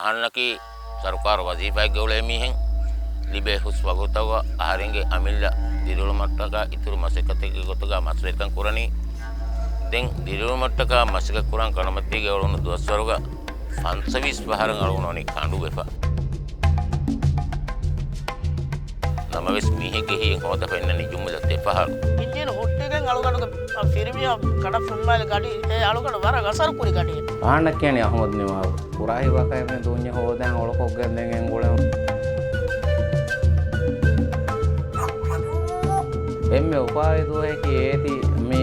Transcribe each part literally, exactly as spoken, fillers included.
އަހަންނަކީ ސަރުކާރު ވަޒީފާއެއްގަ އުޅޭ މީހެއް. ލިބޭ ހުސް ވަގުތުތަކުގަ އަހަރެންގެ އަމިއްލަ ދިރިއުޅުމަށްޓަކާ އިތުރު މަސައްކަތެއްގެ ގޮތުގަ މަސްވެރިކަން ކުރަނީ. ދެން ދިރިއުޅުމަށްޓަކާ މަސައްކަތް ކުރަން ކަނޑުމަތީގަ އުޅުނު ދުވަސްވަރުގަ ފަންސަވީސް ފަހަރަށް އަޅުގަނޑު ވަނީ ކަނޑުވެފަ. ނަމަވެސް މީހެއްގެ ހިތް ހޯދަފަ އިންނަނީ ޖުމްލަ ދެފަހަރު. އިންޖީނު ހުއްޓިގެން އަޅުގަނޑުގެ ފިރިމީހާ ކަނޑަށް ފުންމާލި ގަޑި، އެ އަޅުގަނޑު ވަރަށް އަސަރު ކުރި ގަޑިއެއް. އަހަންނަށް ކިޔަނީ އަޙްމަދު ނިމާލު. ކުރާހި ވަކައިމެ ދުންޏެއް ހޯދަން އޮޅުކޮށްގެން ދެން އެނގުޅެ. އެންމެ އުފާވެރި ދުވަހަކީ އޭތި މި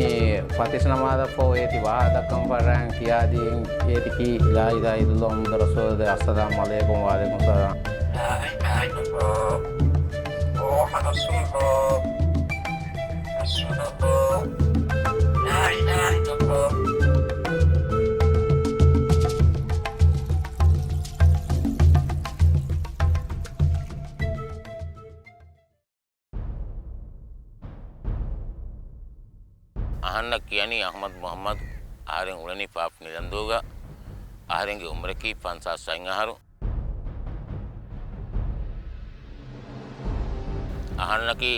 ފަތިސް ނަމާދަށްފަހު އޭތި ވާހަކަ ދައްކަން ފަށާން ކިޔާދިން އޭތި ކީ ލާ އިލާހަ އިއްލައްލާހު މުޙައްމަދު ރަސޫލު އައްސަލާމު ޢަލައިކުމް ވަޢަލައިކުމް ސަލާމް. އަހަންނަށް ކިޔަނީ އަޙްމަދު މުޙައްމަދު. އަހަރެން އުޅެނީ ފާފް ނިލަންދޫގަ. އަހަރެންގެ އުމުރަކީ ފަންސާސް އަހަރު. އަހަންނަކީ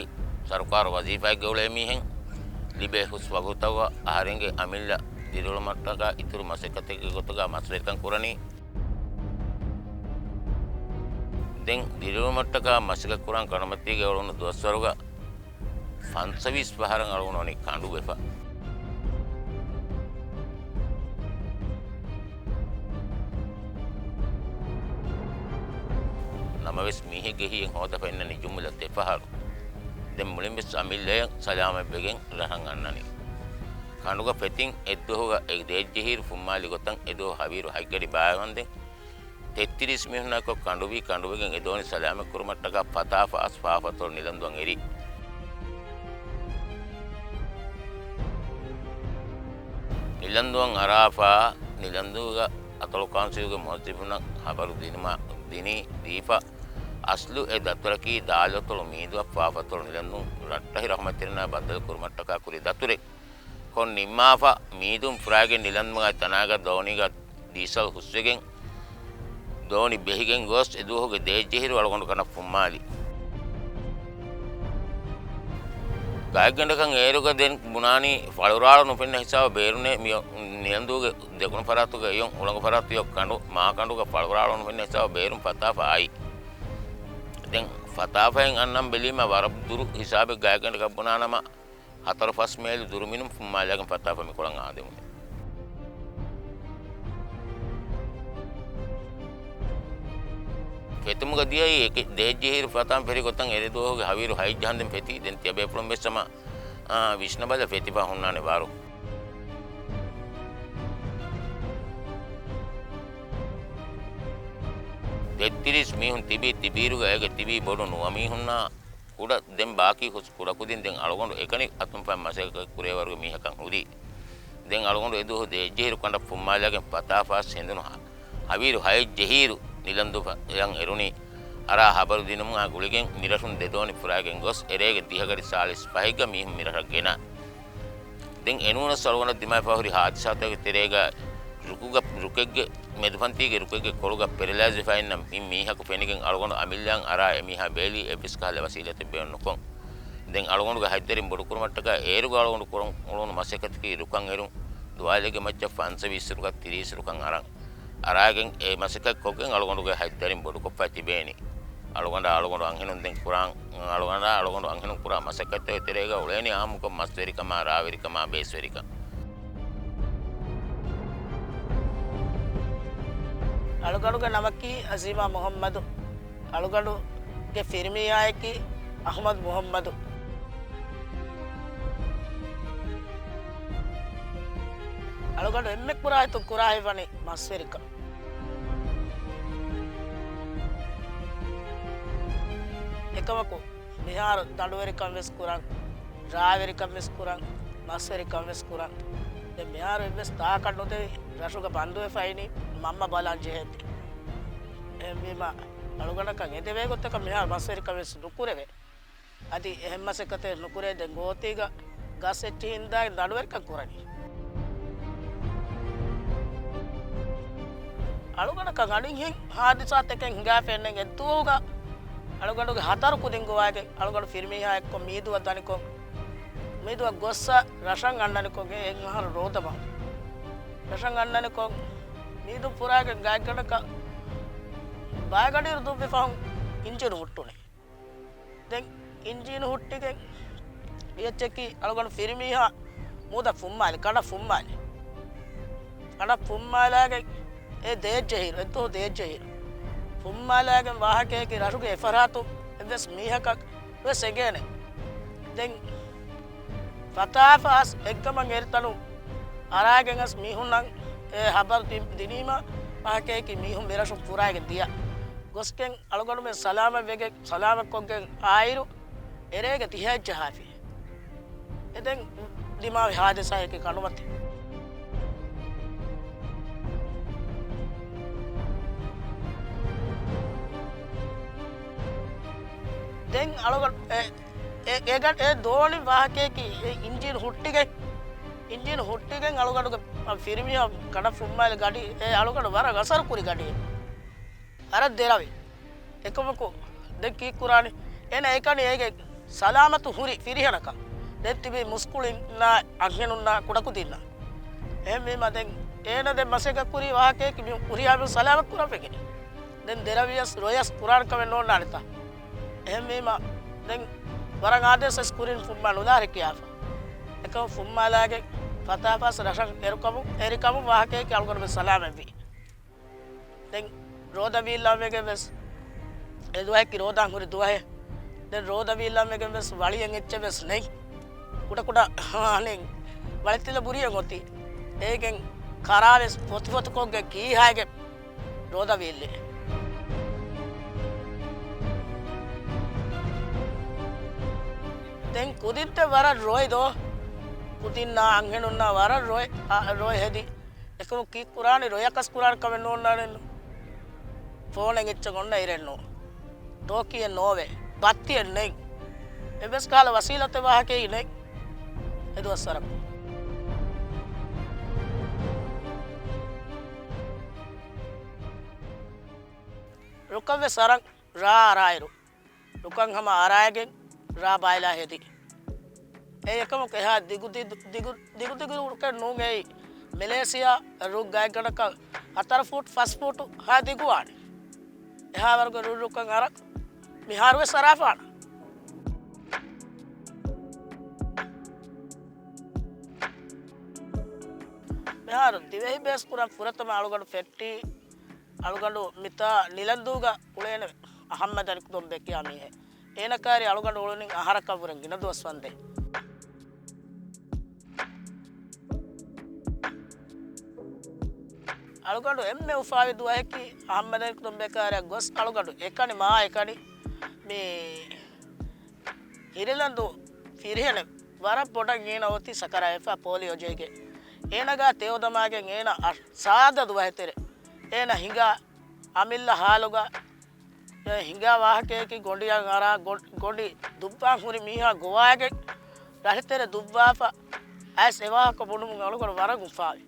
ސަރުކާރު ވަޒީފާއެއްގަ އުޅޭ މީހެއް. ލިބޭ ހުސް ވަގުތުތަކުގަ އަހަރެންގެ އަމިއްލަ ދިރިއުޅުމަށްޓަކާ އިތުރު މަސައްކަތެއްގެ ގޮތުގަ މަސްވެރިކަން ކުރަނީ. ދެން ދިރިއުޅުމަށްޓަކާ މަސައްކަތް ކުރަން ކަނޑުމަތީގަ އުޅުނު ދުވަސްވަރުގަ ފަންސަވީސް ފަހަރަށް އަޅުގަނޑު ވަނީ ކަނޑުވެފަ. ނަމަވެސް މީހެއްގެ ހިތް ހޯދަފަ އިންނަނީ ޖުމްލަ ދެފަހަރު. ދެން މުޅިންވެސް އަމިއްލަޔަށް ސަލާމަތްވެގެން ރަށަށް އަންނަނީ. ކަނޑުގަ ފެތިން އެއްދުވަހުގަ އެ ދޭއްޖެހިއިރު ފުންމާލި ގޮތަށް އެދުވަހު ހަވީރު ހަތްގަޑި ބާވަންދެން ތެއްތިރީސް މީހުންނާއެކު ކަނޑުވީ، ކަނޑުވެގެން އެ ދޯނި ސަލާމަތް ކުރުމަށްޓަކާ ފަތާފަ އަސް ފާފަތޮޅު ނިލަންދުއަށް އެރި. ނިލަންދުއަށް އަރާފަ، ނިލަންދޫގެ އަތޮޅު ކައުންސިލުގެ މުވައްޒަފުންނަށް ހަބަރު ދިނުމާ، ދިނީ، ދީފަ، އަސްލު އެ ދަތުރަކީ ދާލަތޮޅު މީދުއަށް ފާފަތޮޅު ނިލަންދުން ރައްޓެހި ރަޙްމަތްތެރިންނާ ބައްދަލު ކުރުމަށްޓަކާ ކުރި ދަތުރެއް. ކޮން ނިންމާފަ، މީދުން ފުރާގެން ނިލަންދުގެ ތަނާގަ ދޯނީގަ ޑީސަލް ހުސްވެގެން، ދޯނި ބެހިގެން ގޮސް އެ ދުވަހުގެ ދޭއްޖެހިރު އަޅުގަނޑު ކަނޑަށް ފުންމާލި. ގާތްގަނޑަކަށް އޭރުގަ ދެން ބުނާނީ ފަޅުރާޅު ނުފެންނަ ހިސާބަށް ބޭރުންނޭ މި ނިލަންދޫގެ ދެކުނު ފަރާތުގަ އިޔޮން އުޅަނގަ ފަރާތު އިޔޮ ކަނޑު މާކަނޑުގަ ފަޅުރާޅު ނުފެންނަ ހިސާބަށް ބޭރުން ފަތާފަ އައި. ދެން ފަތާފައިން އަންނަން ބެލީމަ ވަރަށް ދުރު ހިސާބެއް ގާތްގަނޑަކަށް ބުނާނަމަ، ހަތަރު ފަސް މޭލު ދުރު މިނުން ފުންމާލާގެން ފަތާފަ މިކޮޅަށް އާދެވުނު. ފެތުމުގަ ދިޔައީ އެކެއް ދޭއްޖެހިރު ފަތާން ފެށި ގޮތަށް އެރި ދުވަހުގެ ހަވީރު ހަތް ޖަހަންދެން ފެތީ. ދެން ތިޔަބޭފުޅުން ވެސް ހަމަ، އާ، ވިސްނަބަލަ ފެތިފަ ހުންނާނެ ވަރު. ތެއްތިރީސް މީހުން ތިބީ، ތިބީރުގަ އޭގެ ތިބީ ބޮޑު ނުވަ މީހުންނާ ކުޑަ ދެން ބާކީ ހުސް ކުޑަކުދިން ދެން އަޅުގަނޑު އެކަނި އަތުންފަތް މަސައްކަތް ކުރޭވަރުގެ މީހަކަށް ހުރީ. ދެން އަޅުގަނޑު އެދުވަހު ދޭއްޖެހިރު ކަނޑަށް ފުންމާލާގެން ފަތާފަސް ހެނދުނު ހަ-، ހަވީރު ހައެއް ޖެހިއިރު ނިލަންދު ފަ-، އަށް އެރުނީ. އަރާ ހަބަރު ދިނުމާ ގުޅިގެން މިރަށުން ދެދޯނި ފުރާގެން ގޮސް އެރޭގެ ދިހަގަޑި ސާޅީސް ފަހެއްގަ މީހުން މިރަށަށް ގެނަ. ދެން އެނޫނަސް އަޅުގަނޑަށް ދިމާވެފަ ހުރި ހާދިސާތަކުގެ ތެރޭގަ ރުކުގަ، ރުކެއްގެ މެދުފަންތީގެ ރުކެއްގެ ކޮޅުގަ ޕެރަލައިޒް ވެފަ އިންނަ މި މީހަކު ފެނިގެން އަޅުގަނޑު އަމިއްލައަށް އަރާ އެމީހާ ބޭލީ އެއްވެސް ކަހަލަ ވަސީލަތެއް ބޭނުން ނުކޮށް. ދެން އަޅުގަނޑުގެ ހަތްދަރިން ބޮޑުކުރުމަށްޓަކާ އޭރުގަ އަޅުގަނޑު ކުރަން އުޅުނު މަސައްކަތަކީ ރުކަން އެރުން ދުވާލޭގެ މައްޗަށް ފަންސަވީސް ރުކަށް ތިރީސް ރުކަން އަރަން. އަރާގެން އެ މަސައްކަތް ކޮށްގެން އަޅުގަނޑުގެ ހަތްދަރިން ބޮޑުކޮށްފައި ތިބޭނީ. އަޅުގަނޑާ އަޅުގަނޑު އަންހެނުން ދެން ކުރާން، އަޅުގަނޑާ އަޅުގަނޑު އަންހެނުން ކުރާ މަސައްކަތްތަކެއް ތެރޭގަ އުޅޭނީ އާއްމުކޮށް މަސްވެރިކަމާ، ރާވެރިކަމާ، ބޭސްވެރިކަން. އަޅުގަނޑުގެ ނަމަކީ އަޒީމާ މުހައްމަދު. އަޅުގަނޑުގެ ފިރިމީހާޔަކީ އަޙްމަދު މުހައްމަދު. އަޅުގަނޑު އެންމެ ކުރާ ހިތުން ކުރާ ހިތް ވަނީ މަސްވެރިކަން. އެކަމަކު މިހާރު ދަނޑުވެރިކަން ވެސް ކުރަން، ރާވެރިކަން ވެސް ކުރަން، މަސްވެރިކަން ވެސް ކުރަން. ދެން މިހާރު އެއްވެސް ތާކަށް ނުދެވި ރަށުގަ ބަންދުވެފައިނީ މަންމަ ބަލަން ޖެހޭތީ. އެހެންވީމަ އަޅުގަނޑަކަށް އެދެވޭ ގޮތަކަށް މިހާރު މަސްވެރިކަން ވެސް ނުކުރެވޭ. އަދި އެހެން މަސައްކަތެއް ނުކުރޭ. ދެން ގޯތީގަ ގަސް އެއްޗިހި ހިންދާގެން ދަނޑުވެރިކަން ކުރަނީ. އަޅުގަނޑަކަށް އަނިހެން ހާދިސާތަކެއް ހިނގާފައެއްނެތް. އެއްދުވަހުގަ އަޅުގަނޑުގެ ހަތަރު ކުދިން ގޮވާގެން އަޅުގަނޑު ފިރިމީހާ އެއްކޮށް މީދުއަށް ދަނިކޮށް، މީދުއަށް ގޮއްސަ ރަށަށް އަންނަނިކޮށް އެ އެއް އަހަރު ރޯދަމާ ރަށަށް އަންނަނިކޮށް، މީދު ފުރާގެން ގާތްގަނޑަކަށް ބައިގަޑިއިރު ދުއްވި ފަހުން އިންޖީނު ހުއްޓުނީ. ދެން އިންޖީނު ހުއްޓިގެން އެއްޗަކީ އަޅުގަނޑު ފިރިމީހާ މޫދަށް ފުއްމާލި، ކަނޑަށް ފުއްމާލި. ކަނޑަށް ފުއްމާލާގެން އެ ދޭއްޖެހިރު، އެއްދުވަހު ދޭއްޖެހިރު ފުއްމާލާގެން ވާހަކަޔަކީ ރަށުގެ އެފަރާތު އެއްވެސް މީހަކަށް ވެސް އެނގޭނެ. ދެން ފަތާފަސް އެއްގަމަށް އެރިތަނު އަރާގެން އަސް މީހުންނަށް އެ ހަބަރު ދި-، ދިނީމަ ވާހަކަޔަކީ މީހުން މިރަށުން ފުރާގެން ދިޔަ. ގޮސްގެން އަޅުގަނޑުމެން ސަލާމަތްވެގެން، ސަލާމަތްކޮށްގެން އާއިރު އެރޭގެ ދިހައެއް ޖަހާފި. އެ ދެން ދިމާވި ހާދިސާއެކޭ ކަނޑުމަތި. ދެން އަޅުގަނޑު އެ، އެ، އެ ގަ-، އެ ދޯނި ވާހަކަޔަކީ އެ އިންޖީނު ހުއްޓިގެން، އިންޖީނު ހުއްޓިގެން އަޅުގަނޑުގެ ފިރިމީހާ ކަނޑަށް ފުއްމާލި ގަޑި، އެ އަޅުގަނޑު ވަރަށް އަސަރު ކުރި ގަޑިއެއް. ވަރަށް ދެރަވި. އެކަމަކު ދެން ކީއް ކުރާނީ؟ އޭނަ އެކަނި އޭގެ ސަލާމަތު ހުރި ފިރިހެނަކަށް. ދެން ތިބީ މުސްކުޅިންނާ އަންހެނުންނާ ކުޑަކުދިންނާ. އެހެންވީމަ ދެން އޭނަ ދެން މަސައްކަތް ކުރީ ވާހަކަޔަކީ މި ހުރިހާ މީހުން ސަލާމަތް ކުރަން ވެގެން. ދެން ދެރަވިޔަސް ރޮޔަސް ކުރާނެ ކަމެއް ނޯންނާނެތާ. އެހެންވީމަ ދެން ވަރަށް އާދޭސް ވެސް ކުރިން ފުއްމާ ނުލާހަރެ ކިޔާފަ. އެކަމަ ފުއްމާލާގެން ފަތާފަސް ރަށަށް އެރުކަމުން، އެރިކަމުން ވާހަކަޔަކީ އަޅުގަނޑުމެން ސަލާމަތްވީ. ދެން ރޯދަ ވީއްލާ ވެގެން ވެސް އެ ދުވަހަކީ ރޯދާ ހުރި ދުވަހެއް. ދެން ރޯދަ ވީއްލާ ވެގެން ވެސް ވަޅިއެއް އެއްޗެއް ވެސް ނެތް. ކުޑަ ކުޑަ އަނެއް ވަޅިތިލަ ބުރިއެއް އޮތީ. އޭގެން ކަރާ ވެސް ފޮތި ފޮތިކޮށްގެން ކީހާގެން ރޯދަ ވީއްލި. ދެން ކުދިންތެ ވަރަށް ރޮއެ ދޯ. ކުދިންނާ އަންހެނުންނާ ވަރަށް ރޮއެ، އަ، ރޮއެ ހެދި. އެކަމު ކީއްކުރާނީ ރޮޔަކަސް ކުރާނެ ކަމެއް ނޯންނާނެއްނު. ފޯނެއް އެއްޗެއް އޮންނަ އިރެއްނު. ޓޯކީއެއް ނޯވޭ. ބައްތިއެއް ނެތް. އެއްވެސް ކަހަލަ ވަސީލަތެއް ވާހަކައެއް ނެތް. އެ ދުވަސްވަރަކު. ރުކަށްވެސް އަރަން ރާ އަރާއިރު. ރުކަން ހަމަ އަރާގެން ރާ ބާއިލާ ހެދި. އެ އެކަމަކު އެހާ ދިގު ދި-، ދިގު، ދިގު ދިގު ރުކެއް ނޫން އެއީ. މެލޭޝިޔާ ރުއް ގާތްގަނޑަކަށް ހަތަރު ފޫޓް ފަސް ފޫޓު ހާ ދިގުވާނެ. އެހާވަރުގެ ރުއް ރުކަން އަރަން މިހާރުވެސް އަރާފާނަ. މިހާރު ދިވެހި ބޭސް ކުރަން ފުރަތަމަ އަޅުގަނޑު ފެއްޓީ އަޅުގަނޑު މިތާ ނިލަންދޫގަ އުޅޭނެ އަހައްމަދު އަނިކުދޮންބެ ކިޔާ މީހެއް. އޭނަ ކާރި އަޅުގަނޑު އުޅުނިން އަހަރަކަށްވުރެން ގިނަ ދުވަސް ވަންދެން. އަޅުގަނޑު އެންމެ އުފާވި ދުވަހަކީ އަހައްމަދު އަނިކުދޮންބެ ކާރިއަށް ގޮސް އަޅުގަނޑު އެކަނި މާ އެކަނި މި ހިރިލަންދޫ ފިރިހެނެއް ވަރަށް ބޮޑަށް އޭނަ އޮތީ ސަކަރާތްވެފަ ޕޯލިއޯ ޖެހިގެން. އޭނަގާ ތެޔޮ ދަމާގެން އޭނަ އަށް ސާދަ ދުވަހެއް ތެރޭ އޭނަ ހިނގާ އަމިއްލަ ހާލުގަ އެ ހިނގާ ވާހަކަޔަކީ ގޮނޑިއަށް އަރާ ގޮ-، ގޮނޑި ދުއްވާން ހުރި މީހާ ގޮވާގެން ރަށިތެރެ ދުއްވާފަ އައިސް އެ ވާހަކަ ބުނުމުން އަޅުގަނޑު ވަރަށް އުފާވި.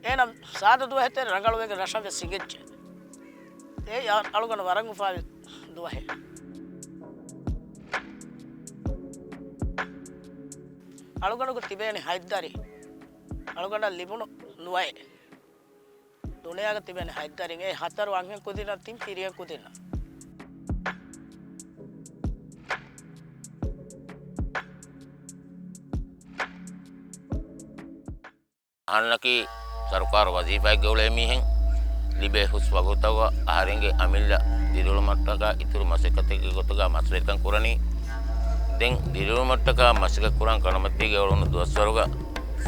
އޭނަ ސާދަ ދުވަހެއް ތެރޭ ރަނގަޅުވެގެން ރަށަށް ވެސް ހިނގައްޖެ. އެއީ އަ-، އަޅުގަނޑު ވަރަށް އުފާވި ދުވަހެއް. އަޅުގަނޑުގެ ތިބޭނެ ހަތްދަރި. އަޅުގަނޑަށް ލިބުނު ދުވަހެއް. ދުނިޔޭގަ ތިބޭނެ ހަތްދަރިން. އެ ހަތަރު އަންހެން ކުދިންނަށް ތިން ފިރިހެން ކުދިންނަށް. އަހަންނަކީ ސަރުކާރު ވަޒީފާއެއްގަ އުޅޭ މީހެއް. ލިބޭ ހުސް ވަގުތުތަކުގަ އަހަރެންގެ އަމިއްލަ ދިރިއުޅުމަށްޓަކާ އިތުރު މަސައްކަތެއްގެ ގޮތުގަ މަސްވެރިކަން ކުރަނީ. ދެން ދިރިއުޅުމަށްޓަކާ މަސައްކަތް ކުރަން ކަނޑުމަތީގަ އުޅުނު ދުވަސްވަރުގަ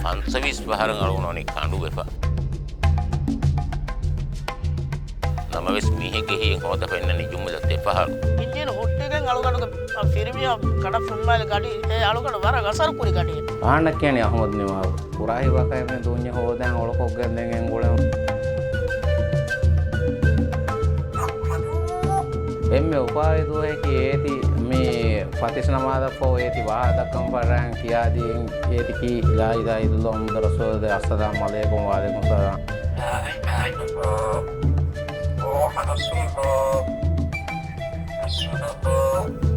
ފަންސަވީސް ފަހަރަށް އަޅުގަނޑު ވަނީ ކަނޑުވެފަ. ނަމަވެސް މީހެއްގެ ހިތް ހޯދަފަ އިންނަނީ ޖުމްލަ ދެފަހަރު. އިންޖީނު ހުއްޓިގެން އަޅުގަނޑުގެ ފިރިމީހާ ކަނޑަށް ފުއްމާލި ގަޑި، އެ އަޅުގަނޑު ވަރަށް އަސަރު ކުރި ގަޑިއެއް. އަހަންނަށް ކިޔަނީ އަހުމަދު ނިމާލު. ކުރާ ހިތްވަކަށް އެންމެ ދުންޏެއް ހޯދަން އޮޅުކޮށްގެން ދެން އެނގުޅެމު. އެންމެ އުފާވި ދުވަހަކީ އޭތި މި ފަތިސް ނަމާދަށްފަހު އޭތި ވާހަކަ ދައްކަން ފަށާން ކިޔާދިން އޭތި ކީ ލާ އިލާހަ އިއްލައްލާހު މުޙައްމަދު ރަސޫލު އައްސަލާމު ޢަލައިކުމް ވަޢަލައިކުމް ސަލާމް. ރޯހަނަށް ސުންތޯ، ސުންތޯ.